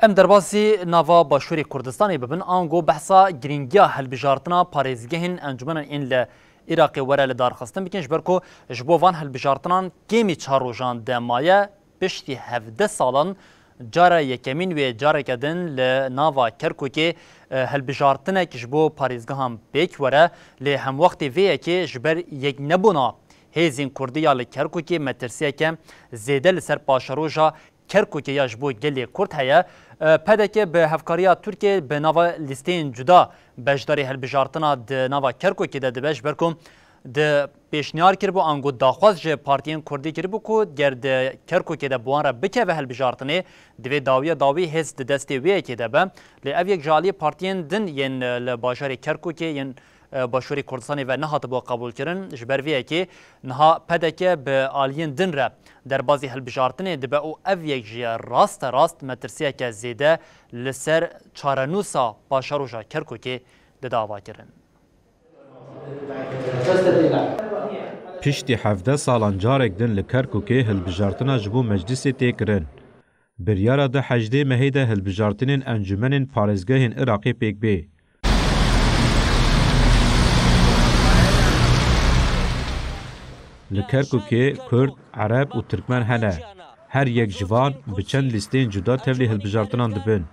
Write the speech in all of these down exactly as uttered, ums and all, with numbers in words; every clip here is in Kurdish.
Em derbasî nava Başûrê Kurdistanê bibin, ango behsa girîngiya hilbijartina parêzgehên encûmenên ên li Iraqê were li dar xistin bikin, ji ber ku ji bo van hilbijartinan kêmî çar rojan de maye, piştî hevdeh salan cara yekemîn wê careke din li nava Kerkûkê, e, hilbijartinek ji bo parêzgehan pêk were, lê hemwextê vê yekê ji ber yeknebûna hêzên Kurdî ya li Kerkûkê metirsiyeke zêde li ser paşeroja Kerkûkê ya ji bo gelê Kurd heye. E, P D K bi hevkariya Tirkiyê bi nava lîsteyên cuda beşdarî hilbijartina di nava Kerkûkê de dibe, ji ber ku di pêşniyar kiribû, ango daxwaz ji partiyên Kurdî kiribû ku ger di Kerkûkê de bi wan re bikeve hilbijartinê, divê dawiya dawî hêz di destê wê yekê de be. Lê ev yek ji aliyê partiyên din yên li bajarê Kerkûkê yên e, Başûrê Kurdistanê ve nehatibû qebûlkirin. Ji ber vê yekê niha P D K bi aliyên din re derbazî hilbijartinê dibe û ev yek jî raste rast metirsiyeke zêde li ser çarenûsa paşeroja Kerkûkê dide avakirin. Piştî hevdeh salan carek din li Kerkûkê hilbijartina ji bo meclisê tê kirin. Biryara di hejdê mehê de hilbijartinên encûmenên parêzgehên Iraqê pêk bê. Li Kerkûkê Kurd, Ereb û Tirkmen hene. Her yek ji van bi çend lîsteyên cuda tevlî hilbijartinan dibin.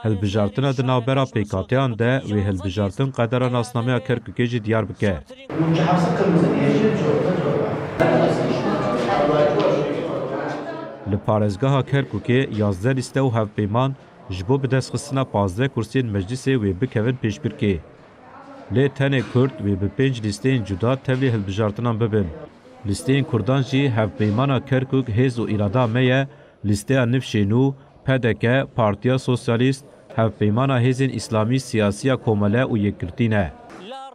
Hilbijartina di navbera pêkhateyan de wê hilbijartin qedera nasnameya Kerkûkê jî diyar bike. Li parêzgeha Kerkûkê yazdeh lîste û hevpeyman ji bo bidestxistina pazdeh kursiyên meclisê wê bikevin pêşbirkê. Lê tenê Kurd wê bi pênc lîsteyên cuda tevlî hilbijartinan bibin. Lîsteyên Kurdan jî hevpeymana Kerkûk hêz û îrada me ye, lîsteya Nifşê Nû, P D K, Partiya Sosyalîst, Hevpeymana Hêzên Îslamî, Siyasiya Komele û Yekgirtî ne.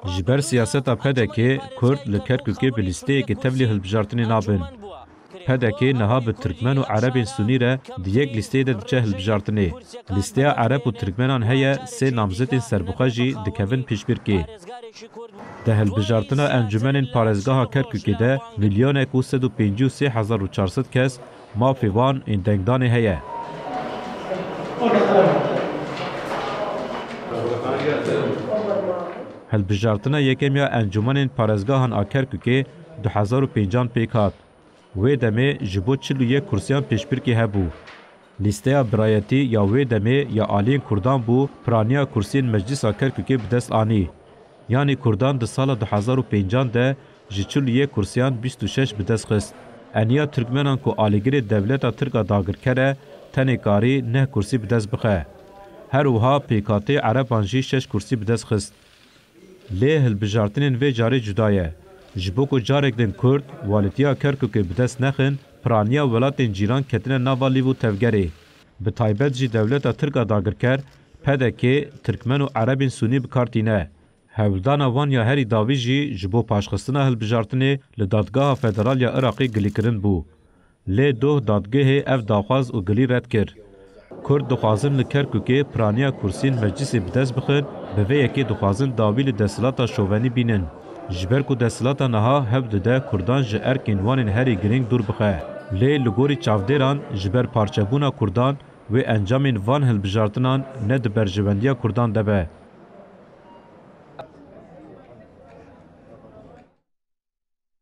Ji ber siyaseta P D K, Kurd li Kerkûkê bi lîsteyekê tevlî hilbijartinê nabin. P D K niha bi Tirkmen û Erebên Sunî re di yek lîsteyê de diçe hilbijartinê. Lîsteya Ereb û Tirkmenan heye, sê namzetên serbixwe jî dikevin piştgirkê. Di hilbijartina Encûmenên Parêzgeha Kerkûkê de milyonek û sed û pêncî û sê hezar û çar sed kes mafê wan ên dengdanê heye. Hilbijartina yekem ya Encûmenên Parêzgehan a Kerkûkê du hezar û pêncan pêk hat. Wê demê ji bo çil û yek kursiyan pêşbirkê hebû. Lîsteya birayetî ya wê demê ya aliyên Kurdan bû, piraniya kursiyên Meclisa Kerkûkê bi dest anî. Yanî Kurdan di sala du hezar û pêncan de ji çil û yek kursiyan bîst û şeş bi dest xist. Eniya Tirkmenan ku alîgirê dewleta Tirk a dagirker e, tenê karî neh kursî bi dest bixe. Her wiha pêkhatê Ereban jî şeş kursî bi dest xist. Lê hilbijartinên vê carê cuda ye. Ji bo ku carek din Kurd walîtiya Kerkûkê bi dest nexin, piraniya welatên cîran ketine nava lîv û tevgerê. Bi taybet jî dewleta Tirk a dagirker, P D K, Tirkmen û Erebên Sunî bi kar tîne. Hewldana wan ya herî dawî jî ji bo paşxistina hilbijartinê li Dadgeha Federal ya Iraqê gilîkirin bû. Lê doh dadgehê ev daxwaz û gilî red kir. Kurd dixwazin li Kerkûkê piraniya kursiyên meclisê bi dest bixin, bi vê yekê dixwazin dawî li desthilata şovenî bînin. Ji ber ku desthilata niha hewl dide Kurdan ji erkên wan ên herî girîng dûr bixe. Lê li gorî çavdêran ji ber parçebûna Kurdan wê encamên van hilbijartinan ne di berjewendiya Kurdan de be.